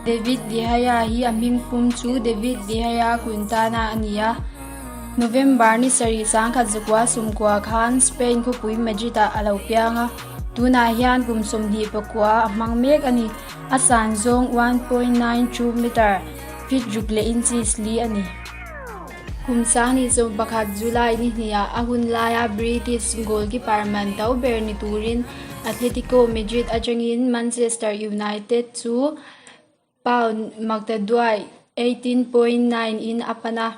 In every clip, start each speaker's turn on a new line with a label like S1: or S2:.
S1: David De Gea hi a hmingpum chu David De Gea Quintana a ni a. November ni sarih sangkhat zakua sumkua khan Spain khawpui Madrid-ah a lo piang a. Tunah hian kum 24 a hmang mek a ni. A san zawng 1.92 meter, feet ruk leh inches li a ni. Kum 2011 July ni hniah a hun laia British goalkeeper man to ber ni turin Atletico Madrid atangin Manchester United chu pound maktaduai 18.9 in a pan a.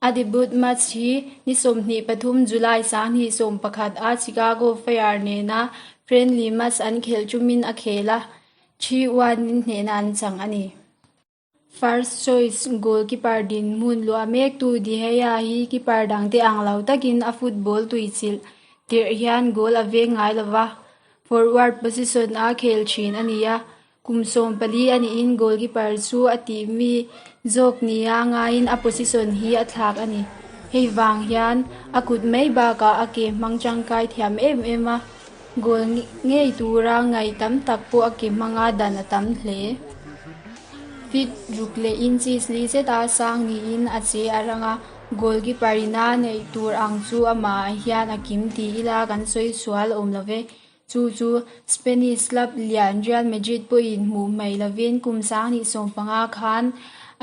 S1: A debut match hi ni 23 July 2011 a Chicago Fire nena friendly match an khelh tumin a khel a, 3-1 in hnehna an chang a ni. First choice goalkeeper dinhmun luah mektu De Gea hi keeper dangte ang lo takin a football tuichilh tirh hian goal a veng ngai lo va, forward position a khel thin a ni a. Kum 14 a nihin goalkeeper chu a tih mi zawk nia ngaiin a position hi a thlak a ni. Hei vang hian a kut mai bakah a ke hmang tangkai thiam em em a, goal ngei tura ngaih tam tak pawh a ke hmanga dan a tam hle. Feet ruk leh inches li zeta sang niin a che a rang a, goalkeeper ina neih tur ang chu amah hian a kim ti ila kan sawi sual awm lo ve. Chu chu Spanish club lian Real Madrid pawhin hmuh hmaih lovin kum 2015 khan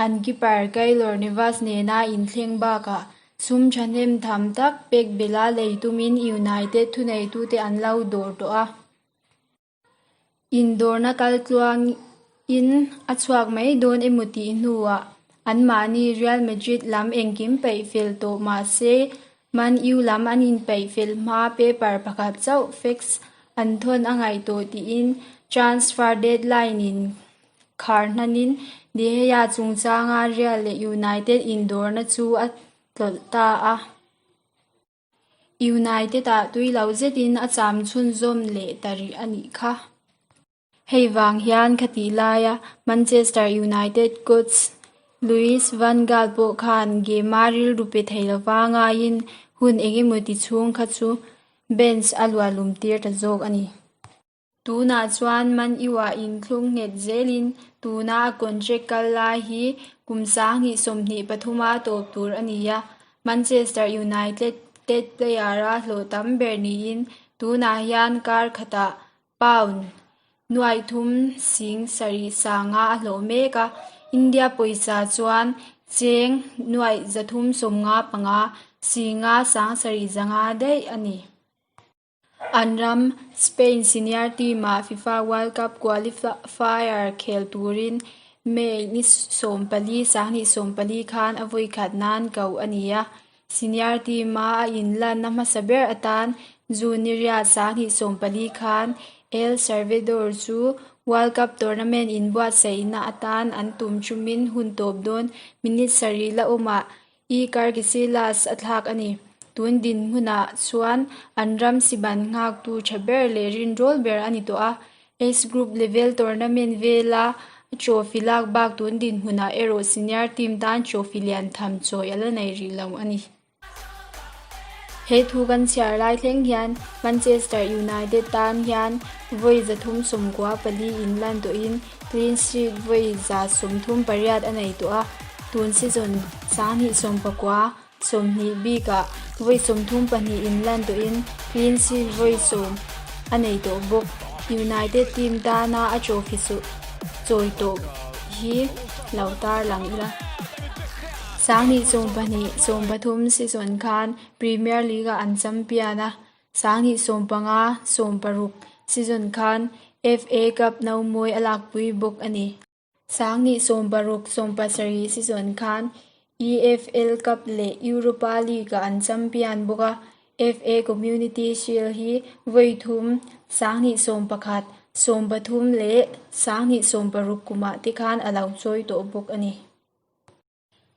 S1: an keeper Keylor Navas nena inthleng bakah sum thahnem tham tak pek bela lei tumin United thuneitute an lo dawr tawh a. Indawrna kal tluangin a chhuak mai dawn emaw tih hnuah anmahni Real Madrid lam engkim peih fel tawh mah se Man U lam an inpeih fel hma paper pakhat chauh fax an thawn a ngaih tawh tiin transfer deadline in khar hnanin De Gea chungchanga Real leh United indawrna chu a tlawlh ta a. United-ah tui lo zetin a cham chhunzawm leh ta rih a nih kha. Hei vang hian khatih laia Manchester United coach Louis van Gaal pawh khan game-a rilru pe thei lova ngaiin hun engemaw ti chhung kha chu bench a luahlum tir ta zawk a ni. Tunah chuan Man U-ah inthlung nghet zelin tuna a contract kal lai hi kum 2023 a tawp tur a ni a, Manchester United player-a hlawh tam ber niin tunah hian kar khatah Pound nuaih thum sing sarih sanga a hlawh mek a, India pawisa chuan cheng nuaih zathum sawmnga panga singa sang sarih zanga daih a ni. An ram Spain senior team-ah FIFA World Cup qualifier khel turin May ni 14 2014 khan a vawikhat nan koh a ni a. Senior team-a a inlanna hmasa ber atan June ni riat 2014 khan El Salvador chu World Cup tournament inbuatsaihna atan an tum thumin hun tawp dawn minute sarih la awmah Iker Casillas a thlak a ni. Tun dinhmunah chuan an ram siban nghaktu tha ber leh rinrawl ber a ni tawh a. Age Group level tournament vela trophy lak bak tun dinhmunah erawh senior team tan trophy lian tham chawi a la nei rih lo a ni. He thu kan chhiar lai thleng hian Manchester United tan hian vawi 394 inlan tawhin clean sheet vawi 138 a nei tawh a, tun season 2019 20 bikah vawi 32 inlan tawhin clean sheet vawi 10 a nei tawh bawk. United team tana a trophy chawi tawh hi lo tarlang ila. 2012-13 season khan Premier League-ah an champion a, 2015, 16 season khan FA Cup nomawi a lakpui bawk a ni. 2016, 17 season khan EFL Cup leh Europa League-ah an champion bawk a, FA Community Shield hi vawi thum 2011, 13 leh 2016 kumah te khan a lo chawi tawh bawk a ni.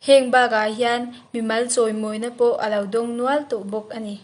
S1: Heng bakah hian mimal chawimawina pawh a lo dawng nual tawh bawk a ni.